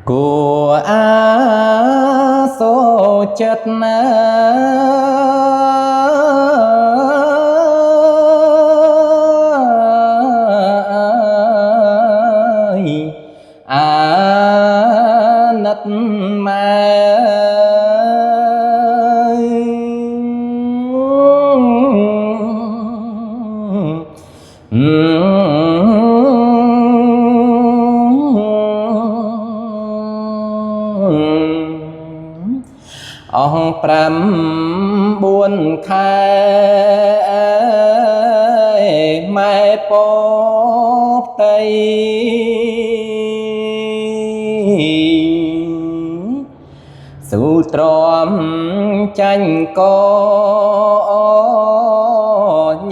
គួអាសូចិត្តណាអាណិតម៉ែអស់5 4ខែម៉ែពោផ្ទៃស៊ូទ្រាំចាញ់ក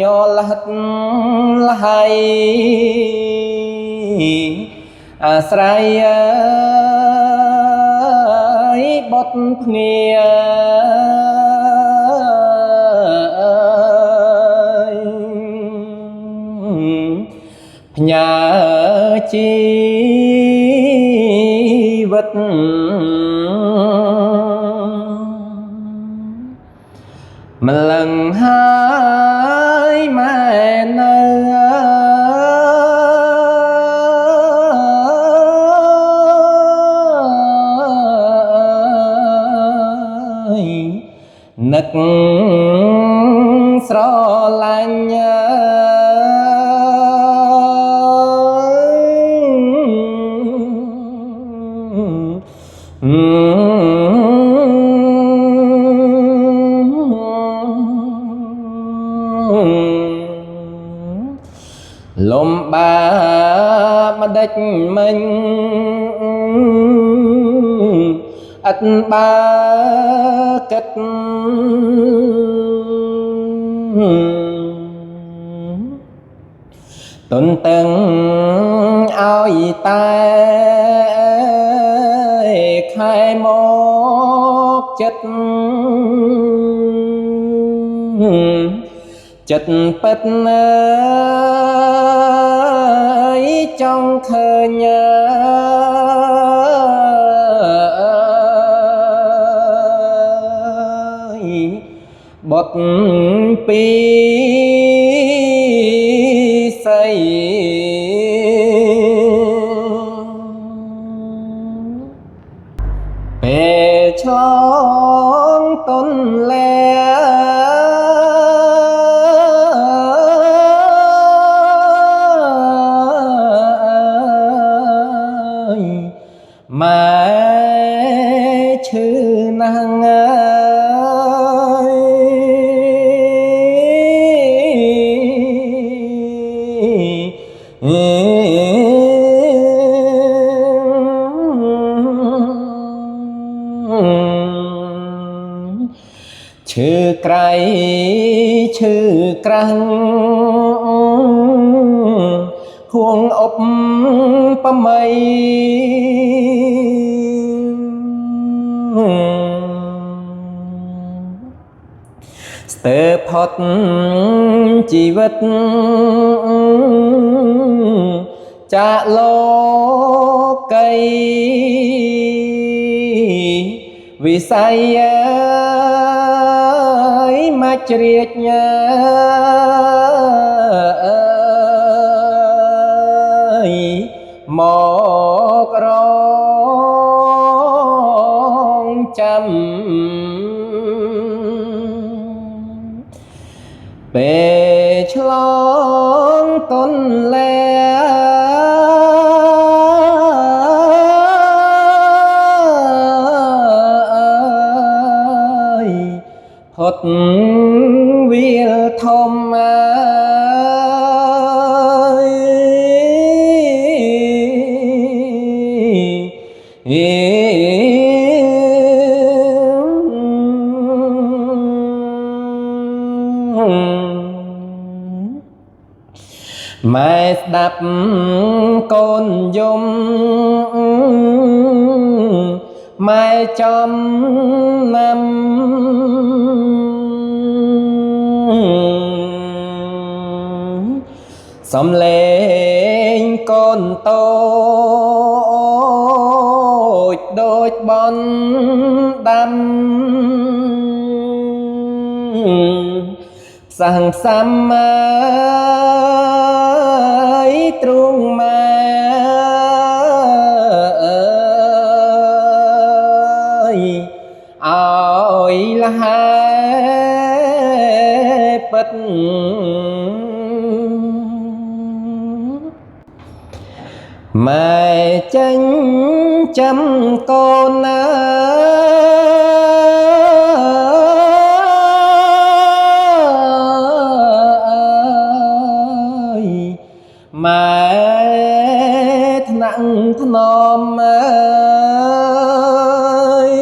ញលហិតលហើយអាស្រ័យអើយបុតភ្ងាផ្ញើជីវិតម្លឹងហើយម៉ែនៅនឹកស្រឡាញ់លំបាកម្ដេចមិញឥតបើគិតទន្ទឹងឲ្យតែខែមកចិត្តចិត្តពិតអើយចង់ឃើញបុតពីសីពេលឆ្លងទុនលែម៉ែឈឺណាស់អើយឈឺក្រៃឈឺក្រាំងហួងអប់ប្រមីស្ទើរផុតជីវិតចាកលោកីវិស័យអើយមកជ្រៀកញើយមករងចាំពេលឆ្លងទុនលែផុតវាលធំអើយម៉ែស្ដាប់កូនយំម៉ែចំណាំ សំលេងកូនតូ ចដូចបនដាំផ្សាំងផ្សំអើយទ្រូងម៉ែអើយឲ្យលហើយពិតម៉ែចេញចាំកូនណាយម៉ែថ្នាក់ថ្នមអើយ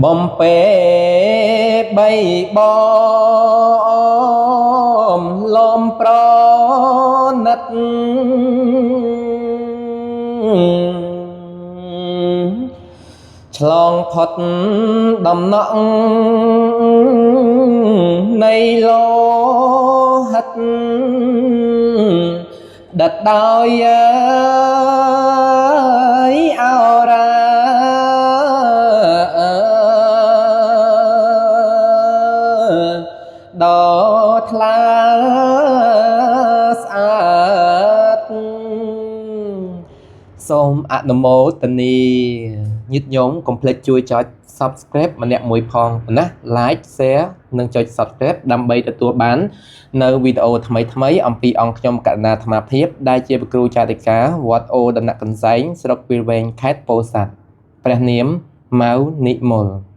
បំពេបីបមលំប្រណិតឆ្លងផុតដំណក់នៃលោហិតដិតដោយអើយអរាដ៏ថ្លាស្អាតសូមអនុមោទនាញាតិញោមកុំភ្លេចជួយចុច Subscribe ម្នាក់មួយផងណា Like Share និងចុច Subscribe ដើម្បីទទួលបាននៅវីដេអូថ្មីៗអំពីអង្គខ្ញុំករុណាអាត្មាភាពដែលជាព្រះគ្រូចារិកាវត្តអូដំណាក់កន្សែងស្រុកវាលវែងខេត្តពោធិ៍សាត់ព្រះនាមម៉ៅនិមល។